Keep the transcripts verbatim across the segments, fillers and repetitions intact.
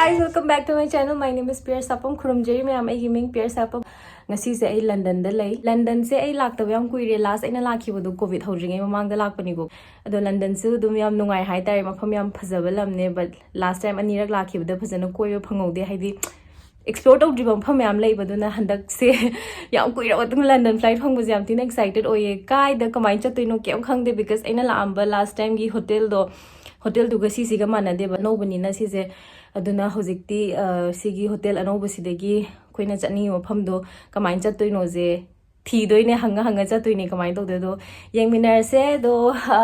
Guys, welcome back to my channel. My name is Piyar Sapam. ꯈꯨꯔꯨꯝꯖꯔꯤ ꯃꯌꯥꯝ, ꯑꯩꯒꯤ ꯃꯤꯡ ꯄꯤꯌꯔ ꯁꯥꯄꯝ꯫ ꯉꯁꯤꯁꯦ ꯑꯩ ꯂꯟꯗꯟꯗ ꯂꯩ꯫ ꯂꯟꯗꯟꯁꯦ ꯑꯩ ꯂꯥꯛꯇꯕ ꯌꯥꯝ ꯀꯨꯏꯔꯦ꯫ ꯂꯥꯁ ꯑꯩꯅ ꯂꯥꯛꯈꯤꯕꯗꯣ ꯀꯣꯚꯤꯗ ꯍꯧꯗ꯭ꯔꯤꯉꯩ ꯃꯃꯥꯡꯗ ꯂꯥꯛꯄꯅꯤꯀꯣ꯫ ꯑꯗꯣ ꯂꯟꯗꯟꯁꯨ ꯑꯗꯨꯝ ꯌꯥꯝ ꯅꯨꯡꯉꯥꯏ ꯍꯥꯏꯇꯥꯔꯦ, ꯃꯐꯝ ꯌꯥꯝ ꯐꯖꯕ ꯂꯝꯅꯦ꯫ But last time ꯑꯅꯤꯔꯛ ꯂꯥꯛꯈꯤꯕꯗ ꯐꯖꯅ ꯀꯣꯏꯕ ꯐꯪꯍꯧꯗꯦ, ꯍꯥꯏꯗꯤ explore ꯇꯧꯗ꯭ꯔꯤꯕ ꯃꯐꯝ ꯃꯌꯥꯝ ꯂꯩꯕꯗꯨꯅ꯫ ꯍꯟꯗꯛꯁꯦ ꯌꯥꯝ ꯀꯨꯏꯔꯕ ꯃꯇꯨꯡꯗ ꯂꯟꯗꯟ ꯐ꯭ꯂꯥꯏꯠ ꯐꯪꯕꯁꯦ ꯌꯥꯝ ꯊꯤꯅ ꯑꯦꯛꯁꯥꯏꯇꯦꯠ ꯑꯣꯏꯌꯦ꯫ ꯀꯥꯏꯗ ꯀꯃꯥꯏꯅ ꯆꯠꯇꯣꯏꯅꯣ ꯀꯩꯝ ꯈꯪꯗꯦ, because ꯑꯩꯅ ꯂꯥꯛꯑꯝꯕ ꯂꯥꯁ ꯇꯥꯏꯝꯒꯤ ꯍꯣꯇꯦꯜꯗꯣ, ꯍꯣꯇꯦꯜꯗꯨꯒ ꯁꯤꯁꯤꯒ ꯃꯥꯟꯅꯗꯦꯕ, ꯑꯅꯧꯕꯅꯤꯅ ꯁꯤꯁꯦ꯫ ꯑꯗꯨꯅ ꯍꯧꯖꯤꯛꯇꯤ ꯑ, ꯁꯤꯒꯤ ꯍꯣꯇꯦꯜ ꯑꯅꯧꯕꯁꯤꯗꯒꯤ ꯑꯩꯈꯣꯏꯅ ꯆꯠꯅꯤꯡꯉꯤꯕ ꯃꯐꯝꯗꯣ ꯀꯃꯥꯏꯅ ꯆꯠꯇꯣꯏꯅꯣꯁꯦ ꯊꯤꯗꯣꯏꯅꯦ, ꯍꯪꯉ ꯍꯪꯉ ꯆꯠꯇꯣꯏꯅꯦ꯫ ꯀꯃꯥꯏꯅ ꯇꯧꯗꯣꯏꯗꯣ ꯌꯦꯡꯃꯤꯟꯅꯔꯁꯦ꯫ ꯑꯗꯣ ꯑ,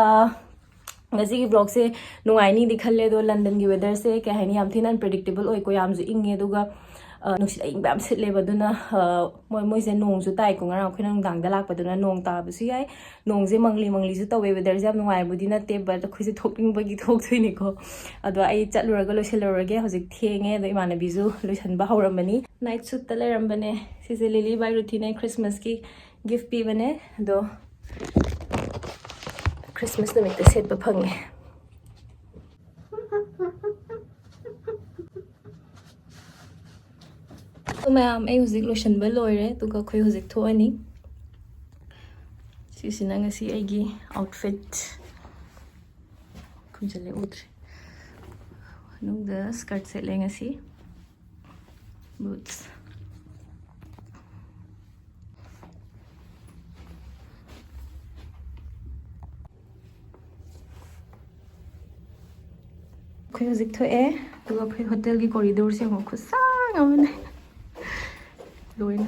ꯉꯁꯤꯒꯤ ꯕ꯭ꯂꯣꯒꯁꯦ ꯅꯨꯡꯉꯥꯏꯅꯤꯗꯤ ꯈꯜꯂꯦ꯫ ꯑꯗꯣ ꯂꯟꯗꯟꯒꯤ ꯋꯦꯗꯔꯁꯦ ꯀꯩ ꯍꯥꯏꯅꯤ, ꯌꯥꯝ ꯊꯤꯅ ꯑꯟꯄ꯭ꯔꯦꯗꯤꯛꯇꯦꯕꯜ ꯑꯣꯏꯀꯣ꯫ ꯌꯥꯝꯁꯨ ꯏꯪꯉꯦ, ꯑꯗꯨꯒ ꯑ, ꯅꯨꯡꯁꯤꯠ ꯑꯏꯪꯕ ꯌꯥꯝ ꯁꯤꯠꯂꯦꯕ꯫ ꯑꯗꯨꯅ ꯑ, ꯃꯣꯏ ꯃꯣꯏꯁꯦ ꯅꯣꯡꯁꯨ ꯇꯥꯏꯀꯣ꯫ ꯉꯔꯥꯡ ꯑꯩꯈꯣꯏꯅ ꯅꯨꯡꯗꯥꯡꯗ ꯂꯥꯛꯄꯗꯨꯅ ꯅꯣꯡ ꯇꯥꯕꯁꯨ ꯌꯥꯏ꯫ ꯅꯣꯡꯁꯦ ꯃꯪꯂꯤ ꯃꯪꯂꯤꯁꯨ ꯇꯧꯋꯦ꯫ ꯋꯦꯗꯔꯁꯦ ꯌꯥꯝ ꯅꯨꯡꯉꯥꯏꯕꯨꯗꯤ ꯅꯠꯇꯦ, but ꯑꯩꯈꯣꯏꯁꯦ ꯊꯣꯛꯅꯤꯡꯕꯒꯤ ꯊꯣꯛꯇꯣꯏꯅꯤꯀꯣ꯫ ꯑꯗꯣ ꯑꯩ ꯆꯠꯂꯨꯔꯒ ꯂꯣꯏꯁꯤꯜꯂꯨꯔꯒꯦ꯫ ꯍꯧꯖꯤꯛ ꯊꯦꯡꯉꯦ꯫ ꯑꯗꯣ ꯏꯃꯥꯟꯅꯕꯤꯁꯨ ꯂꯣꯏꯁꯤꯟꯕ ꯍꯧꯔꯝꯃꯅꯤ꯫ ꯅꯥꯏꯠ ꯁꯨꯠꯇ ꯂꯩꯔꯝꯕꯅꯦ꯫ ꯁꯤꯁꯦ ꯂꯤꯂꯤ ꯕꯥꯏ ꯔꯨꯊꯤꯅ ꯈ꯭ꯔꯤꯁꯃꯥꯁꯀꯤ ꯒꯤꯐ ꯄꯤꯕꯅꯦ꯫ ꯑꯗꯣ ꯈ꯭ꯔꯤꯁꯃꯥꯁ ꯅꯨꯃꯤꯠꯇ ꯁꯦꯠꯄ ꯐꯪꯉꯦ꯫ ꯑꯗꯣ ꯃꯌꯥꯝ, ꯑꯩ ꯍꯧꯖꯤꯛ ꯂꯣꯏꯁꯤꯟꯕ ꯂꯣꯏꯔꯦ, ꯑꯗꯨꯒ ꯑꯩꯈꯣꯏ ꯍꯧꯖꯤꯛ ꯊꯣꯛꯑꯅꯤ꯫ ꯁꯤꯁꯤꯅ ꯉꯁꯤ ꯑꯩꯒꯤ ꯑꯥꯎꯠꯐꯤꯠ꯫ ꯈꯨꯝꯖꯤꯜꯂꯦ, ꯎꯗ꯭ꯔꯦ꯫ ꯃꯅꯨꯡꯗ ꯁ꯭ꯀꯔꯠ ꯁꯦꯠꯂꯦ ꯉꯁꯤ꯫ ꯕꯨꯠꯁ꯫ ꯑꯩꯈꯣꯏ ꯍꯧꯖꯤꯛ ꯊꯣꯛꯑꯦ, ꯑꯗꯨꯒ ꯑꯩꯈꯣꯏ ꯍꯣꯇꯦꯜꯒꯤ ꯀꯣꯔꯤꯗꯣꯔꯁꯦ ꯌꯦꯡꯉꯣ, ꯈꯨꯁꯥꯡ ꯑꯃꯅꯦ꯫ ꯂꯣꯏꯅ꯫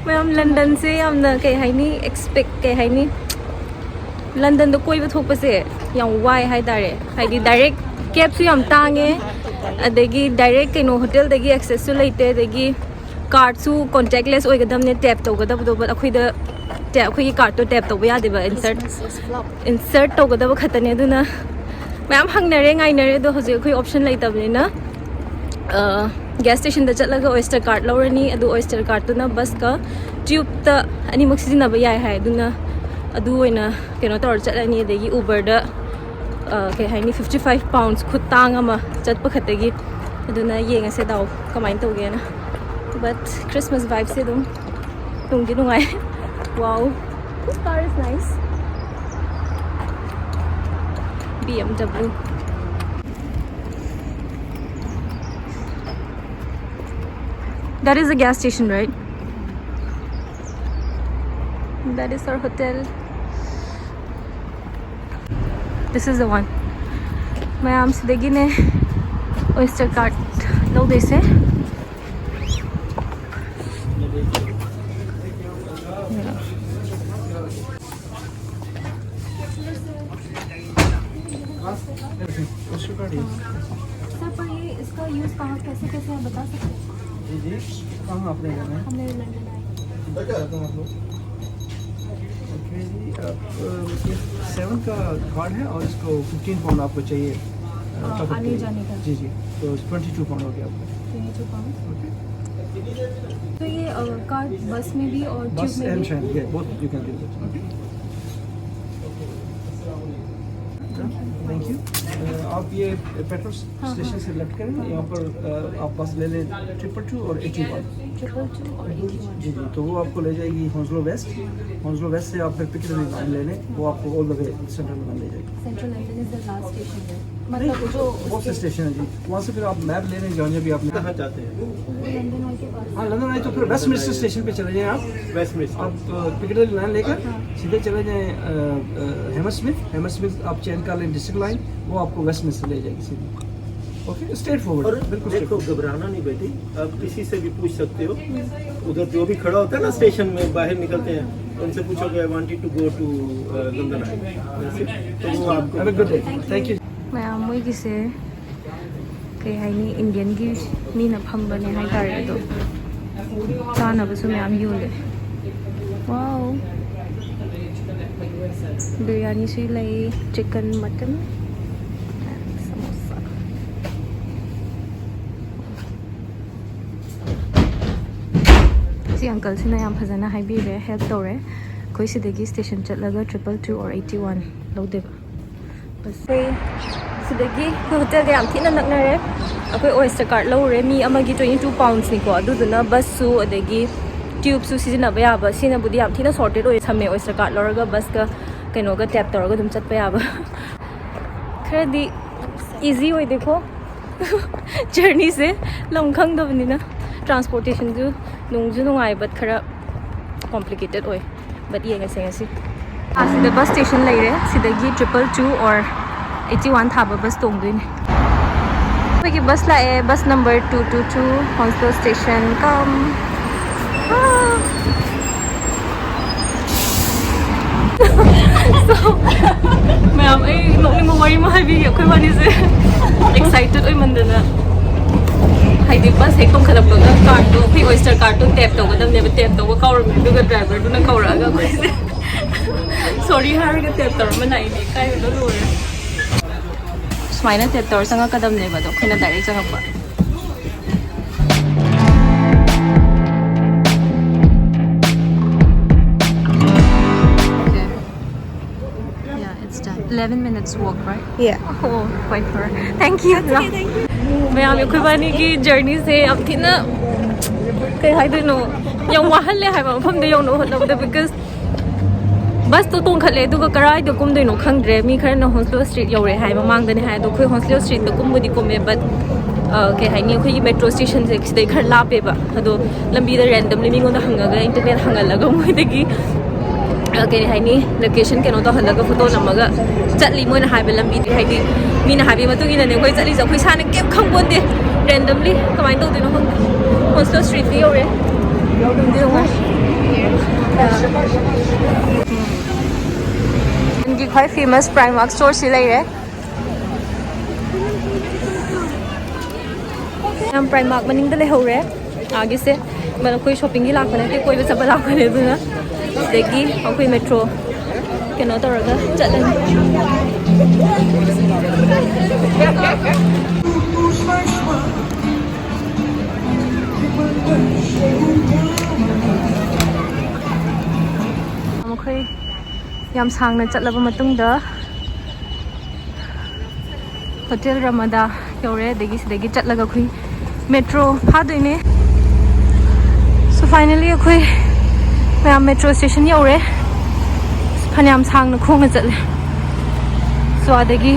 ꯃꯌꯥꯝ, ꯂꯟꯗꯟꯁꯦ ꯌꯥꯝꯅ, ꯀꯩ ꯍꯥꯏꯅꯤ, ꯑꯦꯛꯁꯄꯦꯛ ꯀꯩ ꯍꯥꯏꯅꯤ, ꯂꯟꯗꯟꯗ ꯀꯣꯏꯕ ꯊꯣꯛꯄꯁꯦ ꯌꯥꯝ ꯋꯥꯏ ꯍꯥꯏꯇꯥꯔꯦ꯫ ꯍꯥꯏꯗꯤ ꯗꯥꯏꯔꯦꯛ ꯀꯦꯞꯁꯨ ꯌꯥꯝ ꯇꯥꯡꯉꯦ, ꯑꯗꯒꯤ ꯗꯥꯏꯔꯦꯛ ꯀꯩꯅꯣ ꯍꯣꯇꯦꯜꯗꯒꯤ ꯑꯦꯛꯁꯦꯁꯁꯨ ꯂꯩꯇꯦ, ꯑꯗꯒꯤ ꯀꯥꯔꯠꯁꯨ ꯀꯣꯟꯇꯦꯛꯂꯦꯁ ꯑꯣꯏꯒꯗꯕꯅꯦ, ꯇꯦꯞ ꯇꯧꯒꯗꯕꯗꯣ꯫ But ꯑꯩꯈꯣꯏꯗ ꯑꯩꯈꯣꯏꯒꯤ ꯀꯥꯔꯠꯇꯣ ꯇꯦꯞ ꯇꯧꯕ ꯌꯥꯗꯦꯕ, ꯏꯟꯁꯔꯠ ꯏꯟꯁꯔꯠ ꯇꯧꯒꯗꯕ ꯈꯛꯇꯅꯦ꯫ ꯑꯗꯨꯅ ꯃꯌꯥꯝ ꯍꯪꯅꯔꯦ, ꯉꯥꯏꯅꯔꯦ, ꯑꯗꯣ ꯍꯧꯖꯤꯛ ꯑꯩꯈꯣꯏ ꯑꯣꯞꯁꯟ ꯂꯩꯇꯕꯅꯤꯅ ꯒ꯭ꯌꯥꯁ ꯁ꯭ꯇꯦꯁꯟꯗ ꯆꯠꯂꯒ ꯑꯣꯏꯁꯇꯔ ꯀꯥꯔꯠ ꯂꯧꯔꯅꯤ꯫ ꯑꯗꯨ ꯑꯣꯏꯁꯇꯔ ꯀꯥꯔꯠꯇꯨꯅ ꯕꯁꯀ ꯇ꯭ꯌꯨꯕꯇ ꯑꯅꯤꯃꯛ ꯁꯤꯖꯤꯟꯅꯕ ꯌꯥꯏ ꯍꯥꯏ꯫ ꯑꯗꯨꯅ ꯑꯗꯨ ꯑꯣꯏꯅ ꯀꯩꯅꯣ ꯇꯧꯔ ꯆꯠꯂꯅꯤ꯫ ꯑꯗꯒꯤ ꯎꯕꯔꯗ ꯀꯩ ꯍꯥꯏꯅꯤ, ꯐꯤꯐꯇꯤ ꯐꯥꯏꯚ ꯄꯥꯎꯟꯁ, ꯈꯨꯠ ꯇꯥꯡ ꯑꯃ ꯆꯠꯄ ꯈꯛꯇꯒꯤ꯫ ꯑꯗꯨꯅ ꯌꯦꯡꯉꯁꯦ ꯗꯥꯎ ꯀꯃꯥꯏꯅ ꯇꯧꯒꯦꯅ꯫ ꯕꯠ ꯈ꯭ꯔꯤꯁꯃꯥꯁ ꯚꯥꯏꯞꯁꯦ ꯑꯗꯨꯝ ꯅꯨꯡꯗꯤ ꯅꯨꯡꯉꯥꯏ꯫ Wow, this car is nice. B M W. That is a gas station, right? That is our hotel. This is the one. ꯃꯌꯥꯝ ꯁꯤꯗꯒꯤꯅꯦ ꯑꯣꯏꯁꯇꯔ ꯀꯥꯔꯠ ꯂꯧꯗꯣꯏꯁꯦ꯫ Sir, पर ये इसका यूज़ कहाँ, कैसे कैसे है, बता सकते हैं? जी जी। कहाँ आपने जाना है? हमें लंदन आए। ओके जी, आप सेवन का कार्ड है और इसको फिफ्टीन पाउंड आपको चाहिए। हाँ, आने जाने का। जी जी। तो ट्वेंटी टू पाउंड हो गया आपका। Twenty two pound. ओके। तो ये कार्ड बस में भी और ट्यूब बस में एंड भी? ट्रेन, ये both you can do that. Okay. Thank you. आप ये पेट्रोल हाँ, स्टेशन हाँ। से लेफ्ट करें, यहाँ पर अ, आप बस ले लें ट्रिपल टू और एटी वन। ट्रिपल टू और एटी वन। जी जी। तो वो आपको ले जाएगी हॉन्सलो वेस्ट। हॉन्सलो वेस्ट से आप फिर पिकडिली लाइन ले लें, वो आपको all the way central London ले जाएगी। Central London is the last station there. नहीं, मतलब जो बहुत से स्टेशन है जी। वहाँ से फिर आप मैप ले लें, जहाँ जहाँ भी आपने कहाँ जाते हैं? लंदन आई के पास। हाँ, लंदन आई तो फिर वेस्ट मिनिस्टर स्टेशन पे चले जाएं आप। Westminster. आप पिकडिली लाइन लेकर सीधे चले जाएं हैमरस्मिथ। हैमरस्मिथ आप चेंज कर लें डिस्ट्रिक्ट लाइन, वो आपको वेस्ट मिनिस्टर ले जाएगी सीधे। ओके, स्ट्रेट और फॉरवर्ड, बिल्कुल स्ट्रेट देखो, घबराना नहीं बेटी, आप किसी से भी पूछ सकते हो। उधर जो भी खड़ा होता है ना स्टेशन में, बाहर निकलते हैं, उनसे पूछो कि I wanted to go to London Eye, तो वो आपको Have a good day. Thank you. ꯃꯌꯥꯝ ꯃꯣꯏꯒꯤꯁꯦ ꯀꯩ ꯍꯥꯏꯅꯤ, ꯏꯟꯗꯤꯌꯟꯒꯤ ꯃꯤꯅ ꯐꯝꯕꯅꯦ ꯍꯥꯏꯇꯥꯔꯦ꯫ ꯑꯗꯣ ꯆꯥꯅꯕꯁꯨ ꯃꯌꯥꯝ ꯌꯣꯜꯂꯦ꯫ Wow. ꯕꯤꯔꯌꯥꯅꯤꯁꯨ ꯂꯩ, chicken, mutton, and samosa. ꯁꯤ ꯑꯪꯀꯜꯁꯤꯅ ꯌꯥꯝ ꯐꯖꯅ ꯍꯥꯏꯕꯤꯔꯦ, help ꯇꯧꯔꯦ꯫ ꯑꯩꯈꯣꯏ ꯁꯤꯗꯒꯤ station ꯆꯠꯂꯒ triple two or eighty one ꯂꯧꯗꯣꯏꯕ꯫ ꯑꯩꯈꯣꯏ ꯁꯤꯗꯒꯤ ꯑꯩꯈꯣꯏ ꯍꯣꯇꯦꯜꯒ ꯌꯥꯝ ꯊꯤꯅ ꯅꯛꯅꯔꯦ꯫ ꯑꯩꯈꯣꯏ Oyster card ꯂꯧꯔꯦ, ꯃꯤ ꯑꯃꯒꯤ twenty two pounds ꯅꯤꯀꯣ꯫ ꯑꯗꯨꯗꯨꯅ busꯁꯨ ꯑꯗꯒꯤ tubeꯁꯨ ꯁꯤꯖꯤꯟꯅꯕ ꯌꯥꯕ꯫ ꯁꯤꯅꯕꯨꯗꯤ ꯌꯥꯝ ꯊꯤꯅ sorted ꯑꯣꯏ ꯊꯝꯃꯦ, Oyster card ꯂꯧꯔꯒ busꯀ ꯀꯩꯅꯣꯒ tap ꯇꯧꯔꯒ ꯑꯗꯨꯝ ꯆꯠꯄ ꯌꯥꯕ꯫ ꯈꯔꯗꯤ easy ꯑꯣꯏꯗꯦꯀꯣ journeyꯁꯦ, ꯂꯝ ꯈꯪꯗꯕꯅꯤꯅ꯫ Transportationꯁꯨ ꯅꯨꯡꯁꯨ ꯅꯨꯡꯉꯥꯏ, but ꯈꯔ complicated ꯑꯣꯏ꯫ But ꯌꯦꯡꯉꯁꯦ ꯉꯁꯤ꯫ ꯑꯁꯤꯗ bus station ꯂꯩꯔꯦ꯫ ꯁꯤꯗꯒꯤ triple two or eighty one ꯊꯥꯕ bus ꯇꯣꯡꯗꯣꯏꯅꯦ꯫ ꯑꯩꯈꯣꯏꯒꯤ bus ꯂꯥꯛꯑꯦ, bus number two two two, Hounslow station, come. So, ꯃꯌꯥꯝ, ꯑꯩ ꯅꯣꯛꯅꯤꯡꯕ ꯋꯥꯔꯤ ꯑꯃ ꯍꯥꯏꯕꯤꯒꯦ꯫ ꯑꯩꯈꯣꯏ ꯋꯥꯔꯤꯁꯦ excited ꯑꯣꯏꯃꯟꯗꯅ, ꯍꯥꯏꯗꯤ bus ꯍꯦꯛ ꯇꯣꯡꯈꯠꯂꯛꯄꯒ cardꯇꯣ, ꯑꯩꯈꯣꯏ Oyster cardꯇꯣ tap ꯇꯧꯒꯗꯕꯅꯦꯕ, tap ꯇꯧꯕ ꯀꯥꯎꯔꯝꯃꯦ꯫ ꯑꯗꯨꯒ driverꯗꯨꯅ ꯀꯧꯔꯛꯑꯒ ꯑꯩꯈꯣꯏꯁꯦ sorry ꯍꯥꯏꯔꯒ tap ꯇꯧꯔꯝꯕ ꯂꯥꯛꯏꯅꯦ꯫ ꯏꯀꯥꯏꯕꯗꯣ ꯂꯣꯏꯔꯦ꯫ ꯁꯨꯃꯥꯏꯅ tap ꯇꯧꯔ ꯆꯪꯉꯛꯀꯗꯕꯅꯦꯕ, ꯑꯗꯣ ꯑꯩꯈꯣꯏꯅ direct ꯆꯪꯉꯛꯄ꯫ Okay. Yeah, it's done. Eleven minutes walk, right? Yeah. Oh, quite far. Thank you. That's okay, thank you. ꯃꯌꯥꯝ, ꯑꯩꯈꯣꯏꯕꯥꯅꯤꯒꯤ journeyꯁꯦ ꯌꯥꯝ ꯊꯤꯅ, ꯀꯩ ꯍꯥꯏꯗꯣꯏꯅꯣ, ꯌꯥꯝ ꯋꯥꯍꯜꯂꯦ ꯍꯥꯏꯕ ꯃꯐꯝꯗ ꯌꯧꯅꯕ ꯍꯣꯠꯅꯕꯗ, because busꯇꯣ ꯇꯣꯡꯈꯠꯂꯦ, ꯑꯗꯨꯒ ꯀꯔꯥꯏꯗ ꯀꯨꯝꯗꯣꯏꯅꯣ ꯈꯪꯗ꯭ꯔꯦ꯫ ꯃꯤ ꯈꯔꯅ Hounslow street ꯌꯧꯔꯦ ꯍꯥꯏ, ꯃꯃꯥꯡꯗꯅꯦ ꯍꯥꯏ, ꯑꯗꯣ ꯑꯩꯈꯣꯏ Hounslow streetꯇ ꯀꯨꯝꯕꯨꯗꯤ ꯀꯨꯝꯃꯦ, but, ꯑ, ꯀꯩ ꯍꯥꯏꯅꯤ, ꯑꯩꯈꯣꯏꯒꯤ metro stationꯁꯦ ꯁꯤꯗꯩ ꯈꯔ ꯂꯥꯞꯄꯦꯕ꯫ ꯑꯗꯣ ꯂꯝꯕꯤꯗ randomly ꯃꯤꯉꯣꯟꯗ ꯍꯪꯉꯒ, internet ꯍꯪꯍꯜꯂꯒ ꯃꯣꯏꯗꯒꯤ, ꯑ, ꯀꯩ ꯍꯥꯏꯅꯤ, location ꯀꯩꯅꯣ ꯇꯧꯍꯜꯂꯒ, photo ꯅꯝꯃꯒ ꯆꯠꯂꯤ꯫ ꯃꯣꯏꯅ ꯍꯥꯏꯕ ꯂꯝꯕꯤꯗꯤ, ꯍꯥꯏꯗꯤ ꯃꯤꯅ ꯍꯥꯏꯕꯒꯤ ꯃꯇꯨꯡ ꯏꯟꯅꯅꯦ ꯑꯩꯈꯣꯏ ꯆꯠꯂꯤꯁꯦ꯫ ꯑꯩꯈꯣꯏ ꯏꯁꯥꯅ ꯀꯩꯝ ꯈꯪꯄꯣꯟꯇꯦ, randomly꯫ ꯀꯃꯥꯏꯅ ꯇꯧꯗꯣꯏꯅꯣ ꯈꯪꯗꯦ꯫ Hounslow streetꯇꯤ ꯌꯧꯔꯦ꯫ ꯅꯨꯡꯗꯤ ꯅꯨꯡꯉꯥꯏ꯫ ꯈ꯭ꯋꯥꯏ famous Primark storeꯁꯤ ꯂꯩꯔꯦ꯫ ꯌꯥꯝ Primark ꯃꯅꯤꯡꯗ ꯂꯩꯍꯧꯔꯦ꯫ ꯑꯥꯒꯤꯁꯦ꯫ ꯃ-, ꯑꯩꯈꯣꯏ shoppingꯒꯤ ꯂꯥꯛꯄ ꯅꯠꯇꯦ, ꯀꯣꯏꯕ ꯆꯠꯄ ꯂꯥꯛꯄꯅꯦ꯫ ꯑꯗꯨꯅ ꯁꯤꯗꯒꯤ ꯑꯩꯈꯣꯏ metro ꯀꯩꯅꯣ ꯇꯧꯔꯒ ꯆꯠꯂꯅꯤ꯫ ꯃꯈꯣꯏ ꯌꯥꯝ ꯁꯥꯡꯅ ꯆꯠꯂꯕ ꯃꯇꯨꯡꯗ ꯍꯣꯇꯦꯜ ꯔꯃꯗꯥ ꯌꯧꯔꯦ꯫ ꯑꯗꯒꯤ ꯁꯤꯗꯒꯤ ꯆꯠꯂꯒ ꯑꯩꯈꯣꯏ ꯃꯦꯇ꯭ꯔꯣ ꯐꯥꯗꯣꯏꯅꯦ꯫ So finally ꯑꯩꯈꯣꯏ ꯃꯌꯥꯝ ꯃꯦꯇ꯭ꯔꯣ ꯁ꯭ꯇꯦꯁꯟ ꯌꯧꯔꯦ꯫ ꯐꯅꯌꯥꯝ ꯁꯥꯡꯅ ꯈꯣꯡꯅ ꯆꯠꯂꯦ꯫ So ꯑꯗꯒꯤ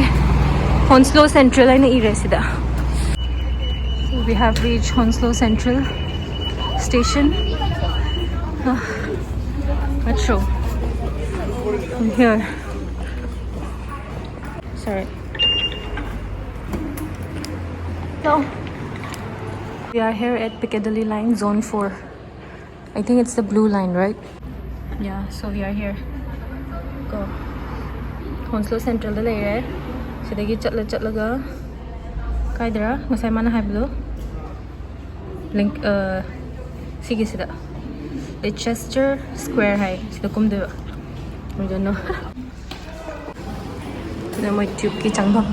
ꯍꯣꯟꯁꯂꯣ ꯁꯦꯟꯇ꯭ꯔꯦꯜ ꯍꯥꯏꯅ ꯏꯔꯦ ꯁꯤꯗ꯫ So we have reached Hounslow Central Station. Ah, metro. From here. Sorry. So, we are here at Piccadilly Line, Zone four. I think it's the blue line, right? Yeah, so we are here. Go. Hounslow Central ꯗ ꯂꯩꯔꯦ꯫ ꯁꯤꯗꯒꯤ ꯆꯠꯂ ꯆꯠꯂꯒ ꯀꯥꯏꯗꯔꯥ ꯉꯁꯥꯏ ꯃꯥꯅ ꯍꯥꯏꯕꯗꯣ? Link-, ꯑ, ꯁꯤꯒꯤꯁꯤꯗ Leicester Square ꯍꯥꯏ, ꯁꯤꯗ ꯀꯨꯝꯗꯣꯏꯕ꯫ ꯑꯗꯨꯅ ꯁꯤꯗ ꯃꯣꯏ ꯇ꯭ꯌꯨꯕꯀꯤ ꯆꯪꯐꯝ꯫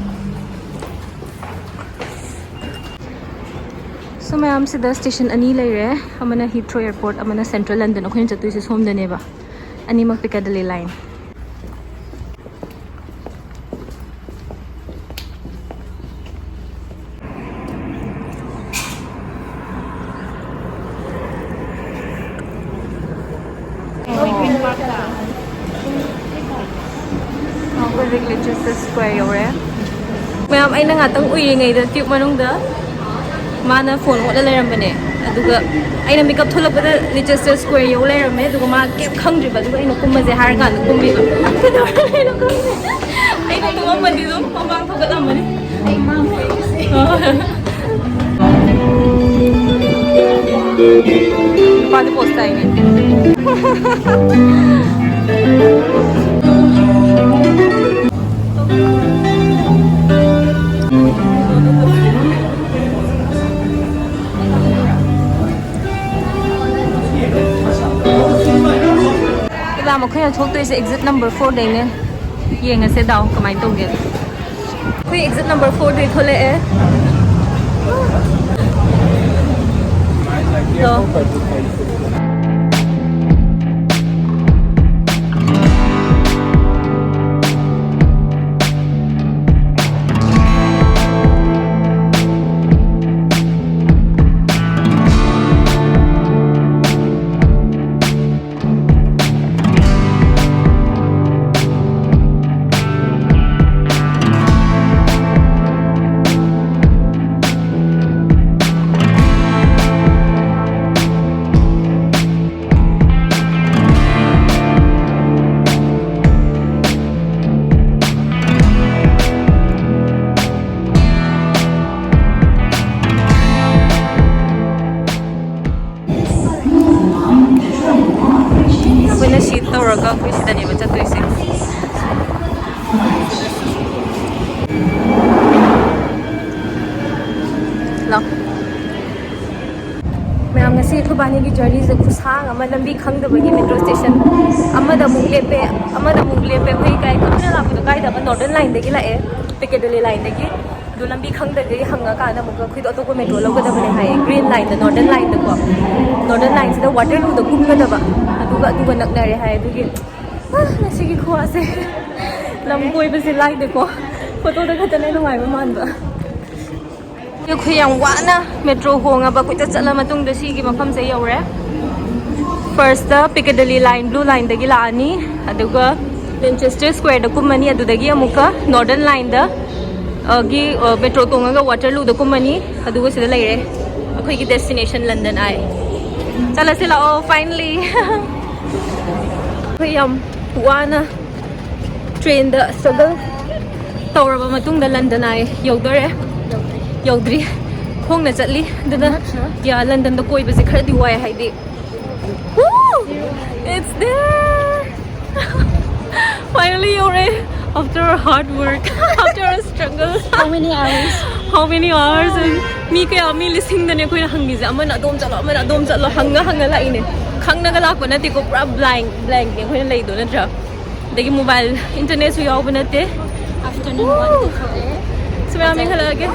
So ꯃꯌꯥꯝ, ꯁꯤꯗ ꯁ꯭ꯇꯦꯁꯟ ꯑꯅꯤ ꯂꯩꯔꯦ, ꯑꯃꯅ Heathrow Airport, ꯑꯃꯅ Central London꯫ ꯑꯩꯈꯣꯏꯅ ꯆꯠꯇꯣꯏꯁꯦ ꯁꯣꯝꯗꯅꯦꯕ, ꯑꯅꯤꯃꯛ Piccadilly Line꯫ ꯑꯩꯈꯣꯏ ꯍꯧꯖꯤꯛ ꯂꯤꯆꯦꯁꯇꯔ ꯁ꯭ꯀ꯭ꯋꯦꯔ ꯌꯧꯔꯦ꯫ ꯃꯌꯥꯝ, ꯑꯩꯅ ꯉꯥꯛꯇꯪ ꯎꯏꯔꯤꯉꯩꯗ ꯇ꯭ꯌꯨꯕ ꯃꯅꯨꯡꯗ ꯃꯥꯅ ꯐꯣꯟ ꯑꯣꯠꯂ ꯂꯩꯔꯝꯕꯅꯦ꯫ ꯑꯗꯨꯒ ꯑꯩꯅ ꯃꯤꯀꯞ ꯊꯣꯛꯂꯛꯄꯗ ꯂꯤꯆꯦꯁꯇꯔ ꯁ꯭ꯀ꯭ꯋꯦꯔ ꯌꯧ ꯂꯩꯔꯝꯃꯦ꯫ ꯑꯗꯨꯒ ꯃꯥ ꯀꯩꯝ ꯈꯪꯗ꯭ꯔꯤꯕ꯫ ꯑꯗꯨꯒ ꯑꯩꯅ ꯀꯨꯝꯃꯁꯦ ꯍꯥꯏꯔ ꯀꯥꯟꯗ ꯀꯨꯝꯃꯤꯕ꯫ ꯀꯩꯗꯧꯔ ꯂꯩꯅꯣ ꯈꯪꯗꯦ꯫ ꯑꯩꯅ ꯇꯨꯝꯃꯝꯃꯗꯤ ꯑꯗꯨꯝ ꯃꯃꯥꯡ ꯊꯧꯒꯠꯂꯝꯃꯅꯤ꯫ ꯅꯨꯄꯥꯗꯤ ꯄꯣꯁ ꯇꯥꯏꯅꯦ꯫ ꯏꯂꯥ ꯃꯈꯣꯏ ꯊꯣꯛꯇꯣꯏꯁꯦ exit number four ꯗꯩꯅꯦ꯫ ꯌꯦꯡꯉꯁꯦ ꯗꯥꯎ ꯀꯃꯥꯏꯅ ꯇꯧꯒꯦ꯫ ꯑꯩꯈꯣꯏ exit number four ꯗꯩ ꯊꯣꯛꯂꯛꯑꯦ꯫ ꯗꯣ꯫ ꯑꯩꯈꯣꯏꯅ ꯁꯤ ꯇꯧꯔꯒ ꯑꯩꯈꯣꯏ ꯁꯤꯗꯅꯦꯕ ꯆꯠꯇꯣꯏꯁꯦ꯫ ꯂꯥꯎ꯫ ꯃꯌꯥꯝ, ꯉꯁꯤ ꯑꯩꯈꯣꯏꯕꯥꯅꯤꯒꯤ ꯖꯔꯅꯤꯁꯦ ꯈꯨꯁꯥꯡ ꯑꯃ, ꯂꯝꯕꯤ ꯈꯪꯗꯕꯒꯤ ꯃꯦꯇ꯭ꯔꯣ ꯁ꯭ꯇꯦꯁꯟ ꯑꯃꯗ ꯑꯃꯨꯛ ꯂꯦꯞꯄꯦ, ꯑꯃꯗ ꯑꯃꯨꯛ ꯂꯦꯞꯄꯦ꯫ ꯑꯩꯈꯣꯏ ꯀꯥꯏ ꯀꯃꯥꯏꯅ ꯂꯥꯛꯄꯗꯣ? ꯀꯥꯏꯗ ꯑꯃ ꯅꯣꯔꯗꯔꯟ ꯂꯥꯏꯟꯗꯒꯤ ꯂꯥꯛꯑꯦ, ꯄꯤꯀꯦꯗꯤꯂꯤ ꯂꯥꯏꯟꯗꯒꯤ꯫ ꯑꯗꯣ ꯂꯝꯕꯤ ꯈꯪꯗꯕꯒꯤ ꯍꯪꯉꯀꯥꯟꯗ ꯑꯃꯨꯛꯀ ꯑꯩꯈꯣꯏꯗꯣ ꯑꯇꯣꯞꯄ ꯃꯦꯇ꯭ꯔꯣ ꯂꯧꯒꯗꯕꯅꯦ ꯍꯥꯏꯌꯦ, ꯒ꯭ꯔꯤꯟ ꯂꯥꯏꯟꯗ, ꯅꯣꯔꯗꯔꯟ ꯂꯥꯏꯟꯗꯀꯣ꯫ ꯅꯣꯔꯗꯔꯟ ꯂꯥꯏꯟꯁꯤꯗ ꯋꯥꯇꯔꯂꯨꯗ ꯀꯨꯝꯒꯗꯕ, ꯑꯗꯨꯒ ꯑꯗꯨꯒ ꯅꯛꯅꯔꯦ ꯍꯥꯏ꯫ ꯑꯗꯨꯒꯤ ꯑꯥ, ꯉꯁꯤꯒꯤ ꯈꯨꯋꯥꯁꯦ꯫ ꯂꯝ ꯀꯣꯏꯕꯁꯦ ꯂꯥꯏꯗꯦꯀꯣ, ꯐꯣꯇꯣꯗ ꯈꯛꯇꯅꯦ ꯅꯨꯡꯉꯥꯏꯕ ꯃꯥꯟꯕ꯫ ꯑꯩꯈꯣꯏ ꯌꯥꯝ ꯋꯥꯅ ꯃꯦꯇ꯭ꯔꯣ ꯍꯣꯡꯉꯕ ꯀꯣꯏꯆꯠ ꯆꯠꯂ ꯃꯇꯨꯡꯗ ꯁꯤꯒꯤ ꯃꯐꯝꯁꯦ ꯌꯧꯔꯦ꯫ ꯐꯥꯔꯁꯇ ꯄꯤꯀꯦꯗꯤꯂꯤ ꯂꯥꯏꯟ, ꯕ꯭ꯂꯨ ꯂꯥꯏꯟꯗꯒꯤ ꯂꯥꯛꯑꯅꯤ, ꯑꯗꯨꯒ ꯂꯦꯟꯆꯦꯁꯇꯔ ꯁ꯭ꯀ꯭ꯋꯦꯔꯗ ꯀꯨꯝꯃꯅꯤ, ꯑꯗꯨꯗꯒꯤ ꯑꯃꯨꯛꯀ ꯅꯣꯔꯗꯔꯟ ꯂꯥꯏꯟꯗ, ꯑ, ꯒꯤ, ꯑ, ꯃꯦꯇ꯭ꯔꯣ ꯇꯣꯡꯉꯒ ꯋꯥꯇꯔꯂꯨꯗ ꯀꯨꯝꯃꯅꯤ, ꯑꯗꯨꯒ ꯁꯤꯗ ꯂꯩꯔꯦ ꯑꯩꯈꯣꯏꯒꯤ ꯗꯦꯁꯇꯤꯅꯦꯁꯟ ꯂꯟꯗꯟ ꯑꯥꯏ꯫ ꯆꯠꯂꯁꯤ ꯂꯥꯛꯑꯣ, finally꯫ ꯑꯩꯈꯣꯏ ꯌꯥꯝ ꯋꯥꯅ ꯇ꯭ꯔꯦꯟꯗ ꯁ꯭ꯇ꯭ꯔꯒꯜ ꯇꯧꯔꯕ ꯃꯇꯨꯡꯗ ꯂꯟꯗꯟ ꯑꯥꯏ ꯌꯧꯗꯣꯔꯦ꯫ ꯌꯧꯗ꯭ꯔꯤ, ꯈꯣꯡꯅ ꯆꯠꯂꯤ꯫ ꯑꯗꯨꯅ, ꯅꯠꯇ꯭ꯔꯣ? ꯌꯥ, ꯂꯟꯗꯟꯗ ꯀꯣꯏꯕꯁꯦ ꯈꯔꯗꯤ ꯋꯥꯏ, ꯍꯥꯏꯗꯤ, Woo! It's there! Finally ꯌꯧꯔꯦ! After a hard work, after a struggle. How many hours? How many hours? And ꯃꯤ ꯀꯌꯥ, ꯃꯤ ꯂꯤꯁꯤꯡꯗꯅꯦ ꯑꯩꯈꯣꯏꯅ ꯍꯪꯉꯤꯁꯦ꯫ ꯑꯃꯅ ꯑꯗꯣꯝ ꯆꯠꯂꯣ, ꯑꯃꯅ ꯑꯗꯣꯝ ꯆꯠꯂꯣ, ꯍꯪꯉ ꯍꯪꯉ ꯂꯥꯛꯏꯅꯦ꯫ ꯈꯪꯅꯒ ꯂꯥꯛꯄ ꯅꯠꯇꯦꯀꯣ, ꯄꯨꯔꯥ ꯕ꯭ꯂꯥꯏꯟ ꯕ꯭ꯂꯥꯏꯟꯅꯦ ꯑꯩꯈꯣꯏꯅ ꯂꯩꯗꯣ, ꯅꯠꯇ꯭ꯔꯥ? ꯑꯗꯒꯤ ꯃꯣꯕꯥꯏꯜ ꯏꯟꯇꯔꯅꯦꯠꯁꯨ ꯌꯥꯎꯕ ꯅꯠꯇꯦ꯫ ꯑꯥꯐꯇꯔꯅꯨꯟ ꯋꯥꯟ ꯊꯣꯛꯑꯦ꯫ ꯁꯨꯃꯌꯥꯝ ꯌꯦꯡꯈꯠꯂꯛꯑꯒꯦ꯫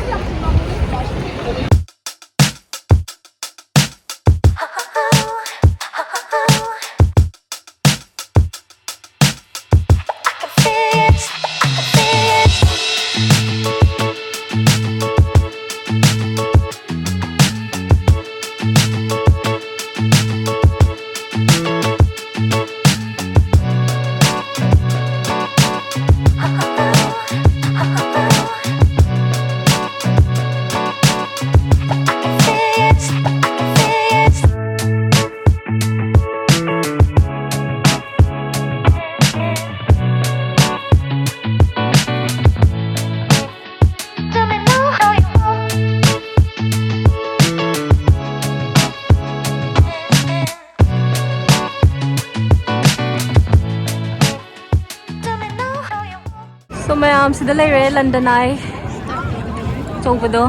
So, ꯃꯌꯥꯝ ꯁꯤꯗ ꯂꯩꯔꯦ, ꯂꯟꯗꯟ ꯑꯥꯏ ꯑꯆꯧꯕꯗꯣ꯫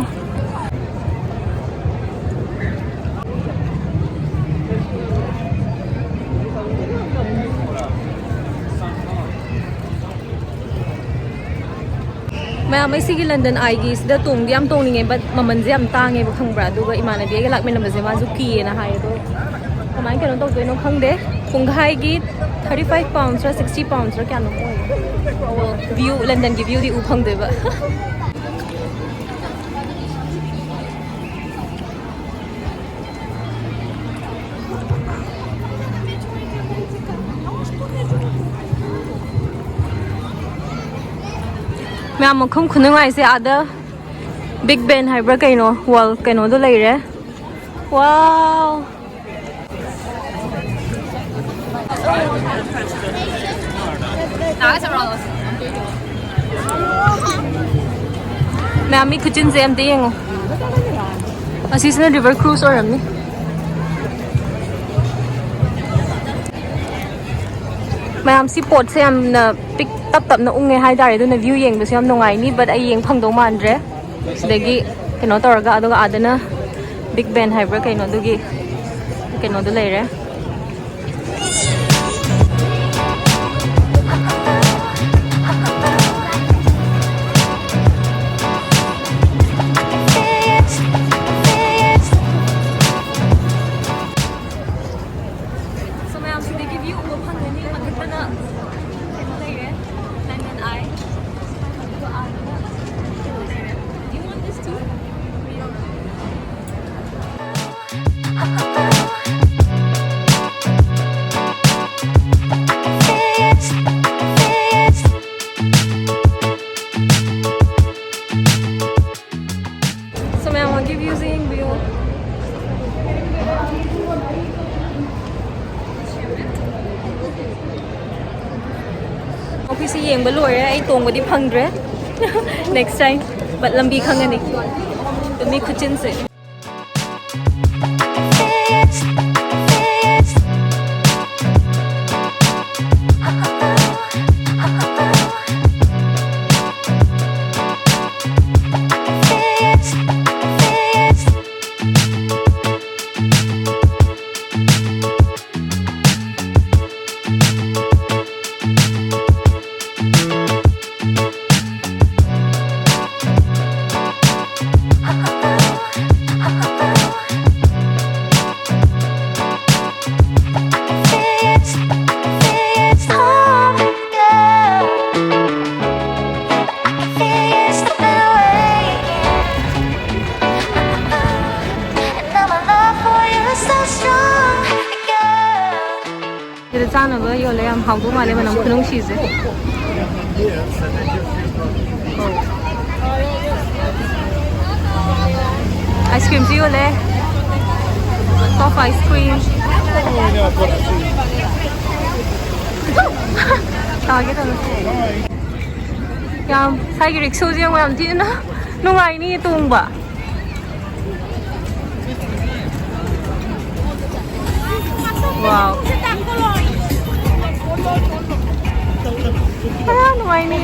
ꯃꯌꯥꯝ, ꯑꯩ ꯁꯤꯒꯤ ꯂꯟꯗꯟ ꯑꯥꯏꯒꯤ ꯁꯤꯗ ꯇꯣꯡꯗꯤ ꯌꯥꯝ ꯇꯣꯡꯅꯤꯡꯉꯦ, but ꯃꯃꯜꯁꯦ ꯌꯥꯝ ꯇꯥꯡꯉꯦꯕ, ꯈꯪꯕ꯭ꯔꯥ? ꯑꯗꯨꯒ ꯏꯃꯥꯟꯅꯕꯤ ꯑꯩꯒ ꯂꯥꯛꯃꯤꯟꯅꯕꯁꯦ ꯃꯥꯁꯨ ꯀꯤꯌꯦꯅ ꯍꯥꯏ꯫ ꯑꯗꯣ ꯀꯃꯥꯏꯅ ꯀꯩꯅꯣ ꯇꯧꯗꯣꯏꯅꯣ ꯈꯪꯗꯦ꯫ ꯄꯨꯡꯈꯥꯏꯒꯤ thirty five pounds ꯔ, sixty pounds ꯔ ꯀꯌꯥꯅꯣ ꯑꯣꯏ꯫ ꯑꯣ, ꯚ꯭ꯌꯨ, ꯂꯟꯗꯟꯒꯤ ꯚ꯭ꯌꯨꯗꯤ ꯎ ꯐꯪꯗꯣꯏꯕ꯫ ꯃꯌꯥꯝ, ꯃꯐꯝ ꯈꯨꯅꯨꯡꯉꯥꯏꯁꯦ ꯑꯥꯗ ꯕꯤꯛ ꯕꯦꯟ ꯍꯥꯏꯕ꯭ꯔꯥ ꯀꯩꯅꯣ, ꯋꯥꯜ ꯀꯩꯅꯣꯗꯣ ꯂꯩꯔꯦ꯫ ꯋꯥꯎ! ꯃꯌꯥꯝ, ꯃꯤ ꯈꯨꯆꯤꯟꯁꯦ ꯑꯝꯇ ꯌꯦꯡꯉꯣ꯫ ꯑꯁꯤꯁꯤꯅ ꯔꯤꯚꯔ ꯀ꯭ꯔꯨꯖ ꯑꯣꯏꯔꯝꯅꯤ꯫ ꯃꯌꯥꯝ, ꯁꯤ ꯄꯣꯠꯁꯦ ꯌꯥꯝꯅ ꯄꯤꯛ ꯇꯞ ꯇꯞꯅ ꯎꯪꯉꯦ ꯍꯥꯏꯇꯥꯔꯦ, ꯑꯗꯨꯅ ꯚ꯭ꯌꯨ ꯌꯦꯡꯕꯁꯨ ꯌꯥꯝ ꯅꯨꯡꯉꯥꯏꯅꯤ, but ꯑꯩ ꯌꯦꯡ ꯐꯪꯗꯧ ꯃꯥꯟꯗ꯭ꯔꯦ꯫ ꯁꯤꯗꯒꯤ ꯀꯩꯅꯣ ꯇꯧꯔꯒ, ꯑꯗꯨꯒ ꯑꯥꯗꯅ ꯕꯤꯛ ꯕꯦꯟ ꯍꯥꯏꯕ꯭ꯔꯥ ꯀꯩꯅꯣ, ꯑꯗꯨꯒꯤ ꯀꯩꯅꯣꯗꯣ ꯂꯩꯔꯦ꯫ ꯌꯦꯡꯕ ꯂꯣꯏꯔꯦ꯫ ꯑꯩ ꯇꯣꯡꯕꯗꯤ ꯐꯪꯗ꯭ꯔꯦ꯫ Next time꯫ But ꯂꯝꯕꯤ ꯈꯪꯉꯅꯤ꯫ ꯃꯤ ꯈꯨꯆꯤꯟꯁꯦ꯫ ꯁꯤꯗ ꯆꯥꯅꯕ ꯌꯣꯜꯂꯦ꯫ ꯌꯥꯝ ꯍꯥꯎꯗꯧ ꯃꯥꯜꯂꯦ, ꯃꯅꯝ ꯈꯨꯅꯨꯡꯁꯤꯁꯦ꯫ ꯑꯥꯏꯁ ꯀ꯭ꯔꯤꯝꯁꯨ ꯌꯣꯜꯂꯦ꯫ Puff ice cream꯫ ꯇꯥꯒꯦ ꯇꯧꯋꯦ꯫ ꯌꯥꯝ ꯁ꯭ꯋꯥꯏꯒꯤ ꯔꯤꯛꯁꯣꯁꯦ ꯌꯦꯡꯉꯣ, ꯌꯥꯝ ꯊꯤꯅ ꯅꯨꯡꯉꯥꯏꯅꯤꯌꯦ ꯇꯣꯡꯕ꯫ Wow. ꯑꯥ, ꯅꯨꯡꯉꯥꯏꯅꯤ꯫